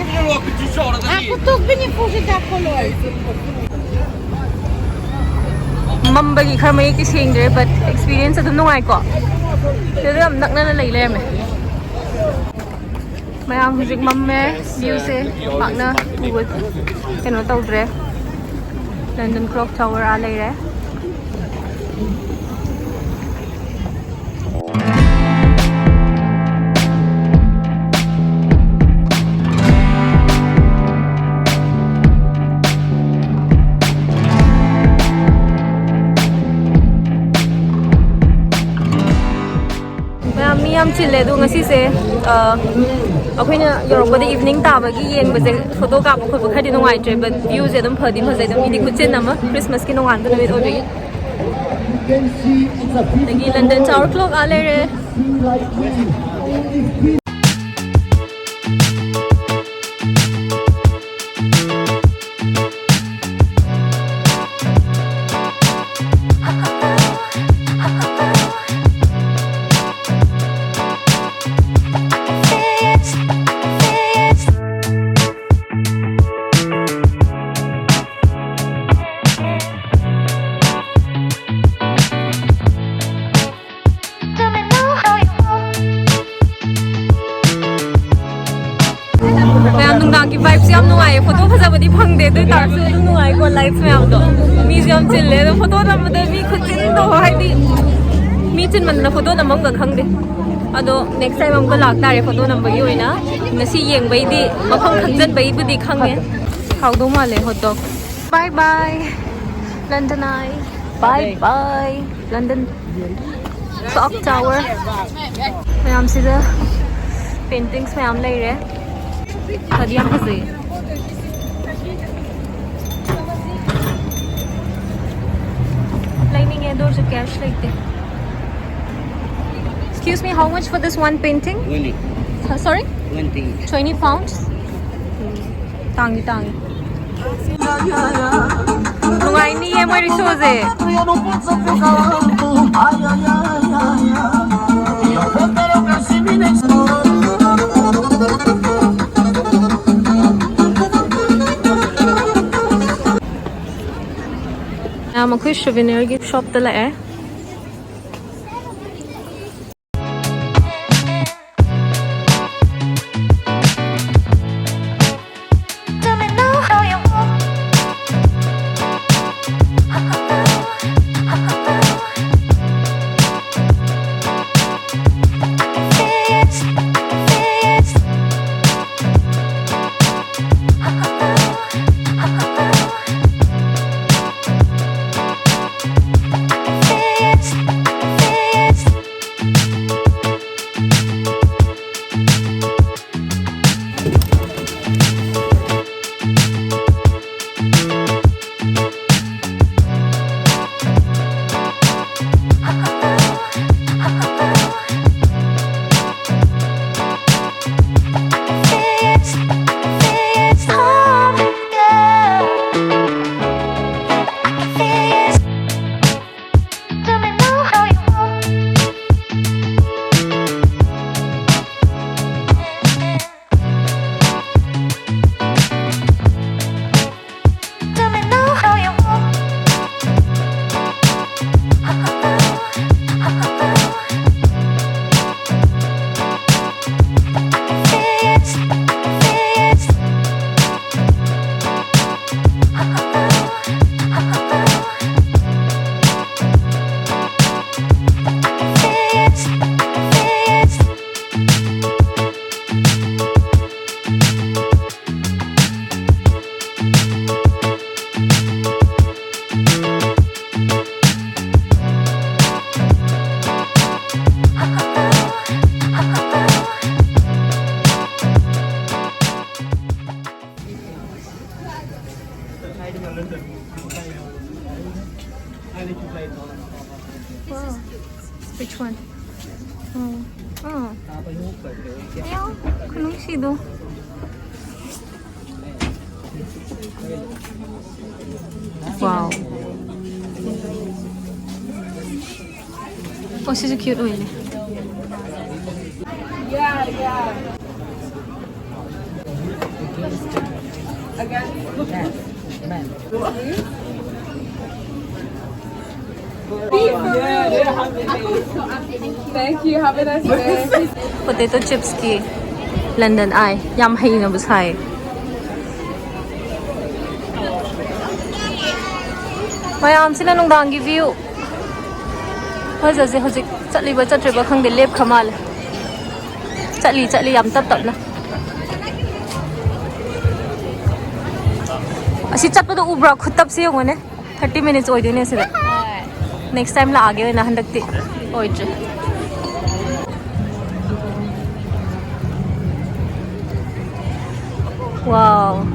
ꯃꯝꯕꯒꯤ ꯈꯔ ꯃꯌꯦꯛꯇꯤ ꯁꯦꯡꯗ꯭ꯔꯦ, but experience ꯑꯗꯨꯝ ꯅꯨꯡꯉꯥꯏꯀꯣ꯫ ꯁꯤꯗ ꯌꯥꯝ ꯅꯛꯅꯅ ꯂꯩ ꯂꯩꯔꯝꯃꯦ꯫ ꯃꯌꯥꯝ ꯍꯧꯖꯤꯛ ꯃꯝꯃꯦ, viewꯁꯦ ꯄꯥꯛꯅ ꯎꯕ ꯀꯩꯅꯣ ꯇꯧꯗ꯭ꯔꯦ꯫ London Clock Tower ꯑꯥ ꯂꯩꯔꯦ꯫ ꯃꯌꯥꯝ ꯃꯤ ꯌꯥꯝ ꯆꯤꯜꯂꯦ꯫ ꯑꯗꯣ ꯉꯁꯤꯁꯦ, ꯑ, ꯑꯩꯈꯣꯏꯅ ꯌꯧꯔꯛꯄꯗ evening ꯇꯥꯕꯒꯤ ꯌꯦꯡꯕꯁꯦ, photo ꯀꯥꯞꯄ ꯈꯣꯠꯄ ꯈꯔꯗꯤ ꯅꯨꯡꯉꯥꯏꯇ꯭ꯔꯦ, but viewꯁꯦ ꯑꯗꯨꯝ ꯐꯗꯤ ꯐꯖꯩ꯫ ꯑꯗꯨꯝ ꯃꯤꯗꯤ ꯈꯨꯠꯆꯤꯟ ꯑꯃ, Christmasꯀꯤ ꯅꯣꯡꯉꯥꯟꯕ ꯅꯨꯃꯤꯠ ꯑꯣꯏꯕꯒꯤ꯫ ꯑꯗꯒꯤ London Tower Clock ꯑꯥ ꯂꯩꯔꯦ꯫ ꯃꯥꯒꯤ vibeꯁꯦ ꯌꯥꯝ ꯅꯨꯡꯉꯥꯏꯌꯦ꯫ ꯐꯣꯇꯣ ꯐꯖꯕꯗꯤ ꯐꯪꯗꯦ, ꯑꯗꯨ ꯑꯣꯏ ꯇꯥꯔꯁꯨ ꯑꯗꯨꯝ ꯅꯨꯡꯉꯥꯏꯀꯣ꯫ Lights ꯃꯌꯥꯝꯗꯣ, ꯃꯤꯁꯨ ꯌꯥꯝ ꯆꯤꯜꯂꯦ꯫ ꯑꯗꯣ ꯐꯣꯇꯣ ꯅꯝꯕꯗ ꯃꯤ ꯈꯨꯆꯤꯟꯗꯣ, ꯍꯥꯏꯗꯤ ꯃꯤ ꯆꯤꯟꯃꯟꯗꯅ ꯐꯣꯇꯣ ꯅꯝꯐꯝꯒ ꯈꯪꯗꯦ꯫ ꯑꯗꯣ next time ꯑꯃꯨꯛꯀ ꯂꯥꯛꯇꯥꯔꯦ ꯐꯣꯇꯣ ꯅꯝꯕꯒꯤ ꯑꯣꯏꯅ꯫ ꯉꯁꯤ ꯌꯦꯡꯕꯩꯗꯤ, ꯃꯐꯝ ꯈꯪꯖꯟꯕꯩꯕꯨꯗꯤ ꯈꯪꯉꯦ꯫ ꯍꯥꯎꯗꯧ ꯃꯥꯜꯂꯦ hot dog꯫ Bye bye London eye. Bye bye London Clock Tower. ꯃꯌꯥꯝꯁꯤꯗ paintings ꯃꯌꯥꯝ ꯂꯩꯔꯦ꯫ ꯐꯗꯤ ꯌꯥꯝ ꯐꯖꯩ꯫ ꯂꯩꯅꯤꯡꯉꯦ, ꯑꯗꯨ ꯑꯣꯏꯔꯁꯨ cash ꯂꯩꯇꯦ꯫ Excuse me, how much for this one painting? Twenty. Uh, sorry? Twenty. Twenty pounds? ꯎꯝ, ꯇꯥꯡꯗꯤ ꯇꯥꯡꯉꯤ꯫ ꯅꯨꯡꯉꯥꯏꯅꯤꯌꯦ ꯃꯣꯏ ꯔꯤꯁꯣꯁꯦ꯫ ꯃꯌꯥꯝ ꯑꯩꯈꯣꯏ ꯁꯨꯚꯦꯅꯤꯌꯔꯒꯤ ꯁꯣꯞꯇ ꯂꯥꯛꯑꯦ꯫ Wow. Which one? Oh. Oh. Ayaw, kanong sido? Wow. Oh, she's a cute one. Yeah, yeah. Again. Be for real. Thank you. Have a nice day. Potato chips ki London Eye. ꯌꯥꯝ ꯍꯩꯅꯕ ꯁꯥꯏ꯫ ꯃꯌꯥꯝꯁꯤꯅ ꯅꯨꯡꯗꯥꯡꯒꯤ view꯫ ꯐꯖꯁꯦ ꯍꯧꯖꯤꯛ ꯆꯠꯂꯤꯕ ꯆꯠꯇ꯭ꯔꯤꯕ ꯈꯪꯗꯦ, ꯂꯦꯞꯈ꯭ꯔ ꯃꯥꯜꯂꯦ꯫ ꯆꯠꯂꯤ, ꯆꯠꯂꯤ, ꯌꯥꯝ ꯇꯞ ꯇꯞꯅ꯫ ꯑꯁꯤ ꯆꯠꯄꯗꯣ ꯎꯕ꯭ꯔꯥ? ꯈꯨꯠꯇꯞꯁꯦ ꯌꯦꯡꯉꯨꯅꯦ꯫ Thirty minutes ꯑꯣꯏꯗꯣꯏꯅꯦ ꯁꯤꯗ꯫ Next time ꯂꯥꯛꯑꯒꯦ ꯑꯣꯏꯅ, ꯍꯟꯗꯛꯇꯤ ꯑꯣꯏꯗ꯭ꯔꯦ꯫ Wow.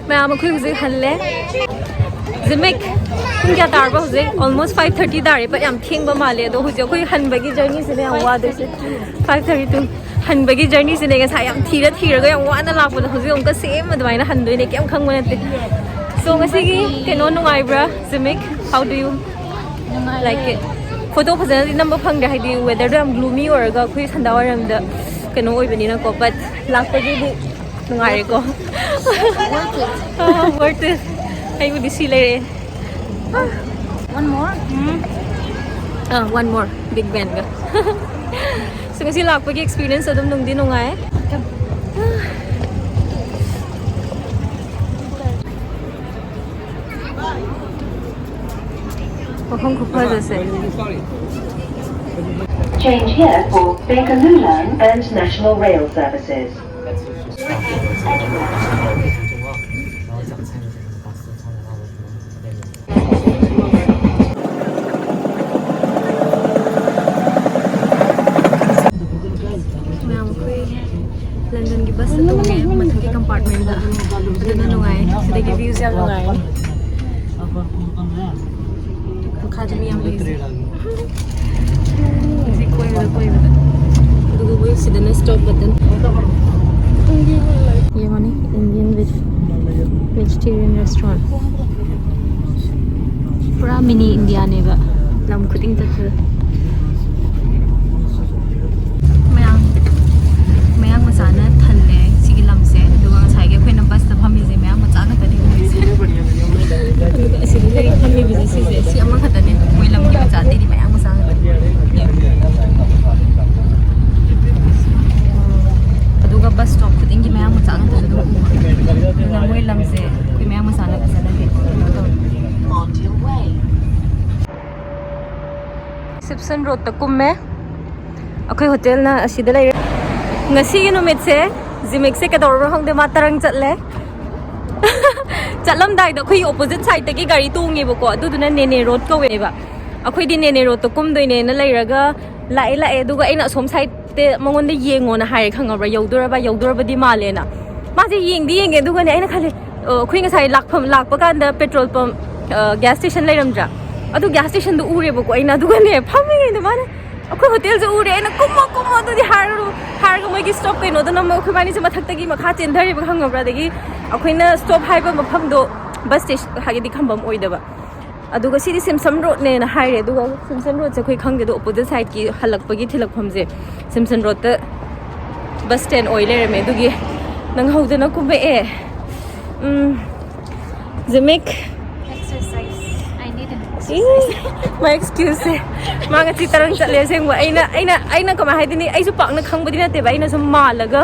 ꯃꯌꯥꯝ ꯑꯩꯈꯣꯏ ꯍꯧꯖꯤꯛ ꯍꯜꯂꯦ꯫ ꯖꯤꯃꯤꯛ, ꯄꯨꯡ ꯀꯌꯥ ꯇꯥꯔꯕ ꯍꯧꯖꯤꯛ? Almost five thirty ꯇꯥꯔꯦ꯫ ꯄꯠ ꯌꯥꯝ ꯊꯦꯡꯕ ꯃꯥꯜꯂꯦ꯫ ꯑꯗꯣ ꯍꯧꯖꯤꯛ ꯑꯩꯈꯣꯏ ꯍꯟꯕꯒꯤ journey ꯁꯤꯅꯦ ꯌꯥꯝ ꯋꯥꯗꯣꯏꯁꯦ꯫ Five thirty two꯫ ꯍꯟꯕꯒꯤ journey ꯁꯤꯅꯦ ꯉꯁꯥꯏ ꯌꯥꯝ ꯊꯤꯔ ꯊꯤꯔꯒ ꯌꯥꯝ ꯋꯥꯅ ꯂꯥꯛꯄꯗꯣ ꯍꯧꯖꯤꯛ ꯑꯃꯨꯛꯀ same ꯑꯗꯨꯃꯥꯏꯅ ꯍꯟꯗꯣꯏꯅꯦ꯫ ꯀꯩꯝ ꯈꯪꯕ ꯅꯠꯇꯦ꯫ So ꯉꯁꯤꯒꯤ ꯀꯩꯅꯣ ꯅꯨꯡꯉꯥꯏꯕ꯭ꯔꯥ, ꯖꯤꯃꯤꯛ? How do you like it? Photo ꯐꯖꯅꯗꯤ ꯅꯝꯕ ꯐꯪꯗ꯭ꯔꯦ, ꯍꯥꯏꯗꯤ weather ꯗꯣ ꯌꯥꯝ gloomy ꯑꯣꯏꯔꯒ ꯑꯩꯈꯣꯏ ꯁꯟꯗꯥ ꯋꯥꯏꯔꯝꯗ ꯀꯩꯅꯣ ꯑꯣꯏꯕꯅꯤꯅꯀꯣ, but ꯂꯥꯛꯄꯒꯤꯗꯤ ꯅꯨꯡꯉꯥꯏꯔꯦꯀꯣ꯫ Worth it. ꯑꯩꯕꯨꯗꯤ ꯁꯤ ꯂꯩꯔꯦ꯫ One more? ꯎꯝ꯫ ꯑꯥ, one more, Big Ben ꯒ꯫ So, ꯉꯁꯤ ꯂꯥꯛꯄꯒꯤ experience ꯑꯗꯨꯝ ꯅꯨꯡꯗꯤ ꯅꯨꯡꯉꯥꯏ꯫ ꯃꯐꯝ ꯈꯨꯐꯖꯁꯦ꯫ Change here for Bakerloo Line and National Rail Services. ꯑꯗꯨꯅ ꯅꯨꯡꯉꯥꯏ꯫ ꯁꯤꯗꯒꯤ viewꯁꯦ ꯌꯥꯝ ꯅꯨꯡꯉꯥꯏꯔꯅꯤ꯫ ꯃꯈꯥꯗ ꯃꯤ ꯌꯥꯝ ꯂꯩ꯫ ꯍꯧꯖꯤꯛ ꯀꯣꯏꯕꯗ, ꯀꯣꯏꯕꯗ꯫ ꯑꯗꯨꯒ ꯃꯣꯏ ꯁꯤꯗꯅ stop button꯫ ꯌꯦꯡꯉꯣꯅꯦ, Indian veg-, vegetarian restaurant꯫ ꯄꯨꯔꯥ mini Indiaꯅꯦꯕ, ꯂꯝ ꯈꯨꯗꯤꯡ ꯆꯠꯄꯗ꯫ ꯃꯌꯥꯝ, ꯃꯌꯥꯡ ꯃꯆꯥꯅ ꯊꯜꯂꯦ ꯁꯤꯒꯤ ꯂꯝꯁꯦ꯫ ꯑꯗꯨꯒ ꯉꯁꯥꯏꯒꯤ ꯑꯩꯈꯣꯏꯅ busꯇ ꯐꯝꯃꯤꯁꯦ ꯃꯌꯥꯡ ꯃꯆꯥ ꯉꯥꯛꯇꯅꯦ ꯎꯔꯤꯁꯦ꯫ ꯑꯗꯨꯒ ꯑꯁꯤꯗ ꯂꯩꯔꯤ ꯐꯝꯃꯤꯕꯁꯦ ꯁꯤꯁꯦ, ꯁꯤ ꯑꯃꯈꯛꯇꯅꯦ ꯃꯣꯏ ꯂꯝꯒꯤ ꯃꯆꯥ, ꯑꯇꯩꯗꯤ ꯃꯌꯥꯡ ꯃꯆꯥ ꯉꯥꯛꯇꯅꯦ꯫ ꯑꯗꯨꯒ bus stop ꯈꯨꯗꯤꯡꯒꯤ ꯃꯌꯥꯡ ꯃꯆꯥ ꯉꯥꯛꯇꯁꯨ ꯑꯗꯨꯝ ꯎꯕ꯫ ꯑꯗꯨꯅ ꯃꯣꯏ ꯂꯝꯁꯦ ꯑꯩꯈꯣꯏ ꯃꯌꯥꯡ ꯃꯆꯥꯅ ꯐꯖꯅ ꯀꯩꯅꯣ ꯇꯧꯋꯦ꯫ Simpson Roadꯇ ꯀꯨꯝꯃꯦ꯫ ꯑꯩꯈꯣꯏ hotelꯅ ꯑꯁꯤꯗ ꯂꯩꯔꯦ꯫ ꯉꯁꯤꯒꯤ ꯅꯨꯃꯤꯠꯁꯦ ꯖꯤꯃꯤꯛꯁꯦ ꯀꯩꯗꯧꯔꯕꯅꯣ ꯈꯪꯗꯦ, ꯃꯥ ꯇꯔꯪ ꯆꯠꯂꯦ꯫ ꯆꯠꯂꯝꯗꯥꯏꯗ ꯑꯩꯈꯣꯏꯒꯤ opposite sideꯇꯒꯤ ꯒꯥꯔꯤ ꯇꯣꯡꯉꯦꯕꯀꯣ, ꯑꯗꯨꯗꯨꯅ ꯅꯦꯅꯦ road ꯀꯧꯋꯦꯕ꯫ ꯑꯩꯈꯣꯏꯗꯤ ꯅꯦꯅꯦ roadꯇ ꯀꯨꯝꯗꯣꯏꯅꯦꯅ ꯂꯩꯔꯒ ꯂꯥꯛꯑꯦ, ꯂꯥꯛꯑꯦ, ꯑꯗꯨꯒ ꯑꯩꯅ ꯑꯁꯣꯝ sideꯇ ꯃꯉꯣꯟꯗ ꯌꯦꯡꯉꯣꯅ ꯍꯥꯏꯔꯦ, ꯈꯪꯉꯕ꯭ꯔꯥ? ꯌꯧꯗꯣꯔꯕ, ꯌꯧꯗꯣꯔꯕꯗꯤ ꯃꯥꯜꯂꯦꯅ꯫ ꯃꯥꯁꯦ ꯌꯦꯡꯗꯤ ꯌꯦꯡꯉꯦ, ꯑꯗꯨꯒꯅꯦ ꯑꯩꯅ ꯈꯜꯂꯦ, ꯑ, ꯑꯩꯈꯣꯏ ꯉꯁꯥꯏ ꯂꯥꯛꯐꯝ, ꯂꯥꯛꯄ ꯀꯥꯟꯗ petrol pump, ꯑ, gas station ꯂꯩꯔꯝꯗ꯭ꯔꯥ? ꯑꯗꯨ gas stationꯗꯣ ꯎꯔꯦꯕꯀꯣ ꯑꯩꯅ, ꯑꯗꯨꯒꯅꯦ ꯐꯝꯃꯤꯉꯩꯗ ꯃꯥꯅ ꯑꯩꯈꯣꯏ hotelꯁꯦ ꯎꯔꯦ, ꯑꯩꯅ "ꯀꯨꯝꯃꯣ, ꯀꯨꯝꯃꯣ ꯑꯗꯨꯗꯤ" ꯍꯥꯏꯔꯒ, ꯍꯥꯏꯔꯒ ꯃꯣꯏꯒꯤ stop ꯀꯩꯅꯣꯗꯨꯅ ꯑꯃꯨꯛ ꯑꯩꯈꯣꯏ ꯕꯥꯅꯤꯁꯦ ꯃꯊꯛꯇꯒꯤ ꯃꯈꯥ ꯆꯦꯟꯊꯔꯦꯕ, ꯈꯪꯉꯕ꯭ꯔꯥ? ꯑꯗꯒꯤ ꯑꯩꯈꯣꯏꯅ stop ꯍꯥꯏꯕ ꯃꯐꯝꯗꯣ bus station ꯍꯥꯏꯗꯤ ꯈꯝꯕꯝ ꯑꯣꯏꯗꯕ꯫ ꯑꯗꯨꯒ ꯁꯤꯗꯤ Simpson Roadꯅꯦꯅ ꯍꯥꯏꯔꯦ꯫ ꯑꯗꯨꯒ Simpson Roadꯁꯦ ꯑꯩꯈꯣꯏ ꯈꯪꯗꯦ, ꯑꯗꯣ opposite sideꯀꯤ ꯍꯜꯂꯛꯄꯒꯤ ꯊꯤꯜꯂꯛꯐꯝꯁꯦ Simpson Roadꯇ bus stand ꯑꯣꯏ ꯂꯩꯔꯝꯃꯦ꯫ ꯑꯗꯨꯒꯤ ꯅꯪꯍꯧꯗꯅ ꯀꯨꯝꯃꯛꯑꯦ꯫ ꯎꯝ, ꯖꯤꯃꯤꯛ꯫ Exercise. I need an E, exercise. My excuseꯁꯦ꯫ ꯃꯥ ꯉꯁꯤ ꯇꯔꯪ ꯆꯠꯂꯦ ꯑꯁꯦꯡꯕ꯫ ꯑꯩꯅ, ꯑꯩꯅ, ꯑꯩꯅ ꯀꯃꯥꯏ ꯍꯥꯏꯗꯣꯏꯅꯤ? ꯑꯩꯁꯨ ꯄꯥꯛꯅ ꯈꯪꯕꯗꯤ ꯅꯠꯇꯦꯕ, ꯑꯩꯅ ꯁꯨꯝ ꯃꯥꯜꯂꯒ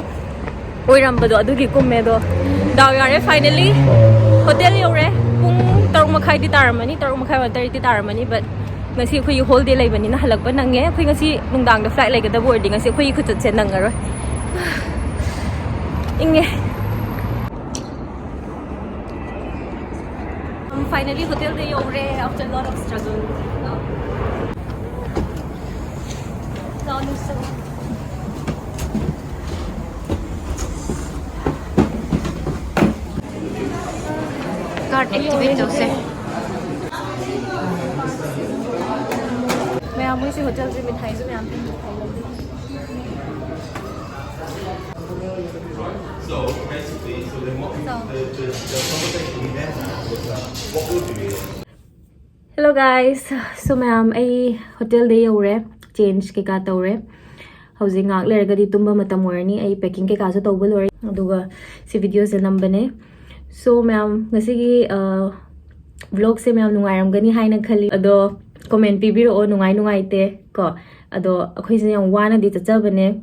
ꯑꯣꯏꯔꯝꯕꯗꯣ ꯑꯗꯨꯒꯤ ꯀꯨꯝꯃꯦ꯫ ꯑꯗꯣ ꯗꯥꯎ ꯌꯥꯔꯦ, finally hotel ꯌꯧꯔꯦ꯫ ꯄꯨꯡ ꯇꯔꯨꯛ ꯃꯈꯥꯏꯗꯤ ꯇꯥꯔꯝꯃꯅꯤ, ꯇꯔꯨꯛ ꯃꯈꯥꯏ ꯑꯣꯔ ꯇꯔꯦꯠꯇꯤ ꯇꯥꯔꯝꯃꯅꯤ, but ꯉꯁꯤ ꯑꯩꯈꯣꯏꯒꯤ whole day ꯂꯩꯕꯅꯤꯅ ꯍꯜꯂꯛꯄ ꯅꯪꯉꯦ꯫ ꯑꯩꯈꯣꯏ ꯉꯁꯤ ꯅꯨꯡꯗꯥꯡꯗ flight ꯂꯩꯒꯗꯕ ꯑꯣꯏꯔꯗꯤ ꯉꯁꯤ ꯑꯩꯈꯣꯏꯒꯤ ꯈꯨꯆꯠꯁꯦ ꯅꯪꯉꯔꯣꯏ꯫ ꯏꯪꯉꯦ꯫ Finally hotelꯗ ꯌꯧꯔꯦ after lot of struggle. Now, now, Card activate ꯇꯧꯁꯦ꯫ ꯃꯌꯥꯝ, ꯃꯣꯏꯁꯤ ꯍꯣꯇꯦꯜꯁꯦ ꯃꯤꯊꯥꯏꯁꯨ ꯃꯌꯥꯝ ꯄꯤ꯫ So basically, so then what we, the, the, the conversation we then had was, uh, what would you eat? Hello guys, so ꯃꯌꯥꯝ, ꯑꯩ ꯍꯣꯇꯦꯜꯗ ꯌꯧꯔꯦ, ꯆꯦꯟꯖ ꯀꯩꯀꯥ ꯇꯧꯔꯦ꯫ ꯍꯧꯖꯤꯛ ꯉꯥꯏꯍꯥꯛ ꯂꯩꯔꯒꯗꯤ ꯇꯨꯝꯕ ꯃꯇꯝ ꯑꯣꯏꯔꯅꯤ꯫ ꯑꯩ ꯄꯦꯀꯤꯡ ꯀꯩꯀꯥꯁꯨ ꯇꯧꯕ ꯂꯣꯏꯔꯦ, ꯑꯗꯨꯒ ꯁꯤ ꯚꯤꯗꯤꯑꯣꯁꯦ ꯅꯝꯕꯅꯦ꯫ ꯁꯣ ꯃꯌꯥꯝ, ꯉꯁꯤꯒꯤ ꯕ꯭ꯂꯣꯒꯁꯦ ꯃꯌꯥꯝ ꯅꯨꯡꯉꯥꯏꯔꯝꯒꯅꯤ ꯍꯥꯏꯅ ꯈꯜꯂꯤ꯫ ꯑꯗꯣ ꯀꯣꯃꯦꯟ ꯄꯤꯕꯤꯔꯛꯑꯣ, ꯅꯨꯡꯉꯥꯏ ꯅꯨꯡꯉꯥꯏꯇꯦ ꯀꯣ꯫ ꯑꯗꯣ ꯑꯩꯈꯣꯏꯁꯦ ꯌꯥꯝ ꯋꯥꯅꯗꯤ ꯆꯠꯆꯕꯅꯦ꯫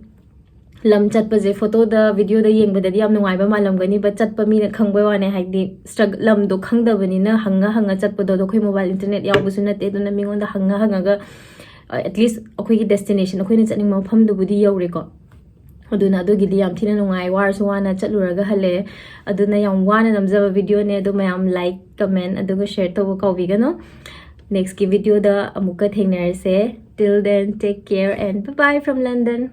ꯂꯝ ꯆꯠꯄꯁꯦ ꯐꯣꯇꯣꯗ, ꯚꯤꯗꯤꯑꯣꯗ ꯌꯦꯡꯕꯗꯗꯤ ꯌꯥꯝ ꯅꯨꯡꯉꯥꯏꯕ ꯃꯥꯜꯂꯝꯒꯅꯤ, but ꯆꯠꯄ ꯃꯤꯅ ꯈꯪꯕꯩ ꯋꯥꯅꯦ꯫ ꯍꯥꯏꯗꯤ ꯁ꯭ꯇ꯭ꯔꯒ-, ꯂꯝꯗꯣ ꯈꯪꯗꯕꯅꯤꯅ ꯍꯪꯉ ꯍꯪꯉ ꯆꯠꯄꯗꯣ꯫ ꯑꯗꯣ ꯑꯩꯈꯣꯏ ꯃꯣꯕꯥꯏꯜ ꯏꯟꯇꯔꯅꯦꯠ ꯌꯥꯎꯕꯁꯨ ꯅꯠꯇꯦ, ꯑꯗꯨꯅ ꯃꯤꯉꯣꯟꯗ ꯍꯪꯉ ꯍꯪꯉꯒ, ꯑꯦꯠꯂꯤꯁ ꯑꯩꯈꯣꯏꯒꯤ ꯗꯦꯁꯇꯤꯅꯦꯁꯟ, ꯑꯩꯈꯣꯏꯅ ꯆꯠꯅꯤꯡꯕ ꯃꯐꯝꯗꯨꯕꯨꯗꯤ ꯌꯧꯔꯦꯀꯣ꯫ ꯑꯗꯨꯅ ꯑꯗꯨꯒꯤꯗꯤ ꯌꯥꯝ ꯊꯤꯅ ꯅꯨꯡꯉꯥꯏ, ꯋꯥꯔꯁꯨ ꯋꯥꯅ ꯆꯠꯂꯨꯔꯒ ꯍꯜꯂꯛꯑꯦ꯫ ꯑꯗꯨꯅ ꯌꯥꯝ ꯋꯥꯅ ꯅꯝꯖꯕ ꯚꯤꯗꯤꯑꯣꯅꯦ꯫ ꯑꯗꯣ ꯃꯌꯥꯝ ꯂꯥꯏꯛ, ꯀꯃꯦꯟ ꯑꯗꯨꯒ ꯁꯤꯌꯔ ꯇꯧꯕ ꯀꯥꯎꯕꯤꯒꯅꯨ꯫ ꯅꯦꯛꯁꯀꯤ ꯚꯤꯗꯤꯑꯣꯗ ꯑꯃꯨꯛꯀ ꯊꯦꯡꯅꯔꯁꯦ꯫ Till then, take care and bye bye from London.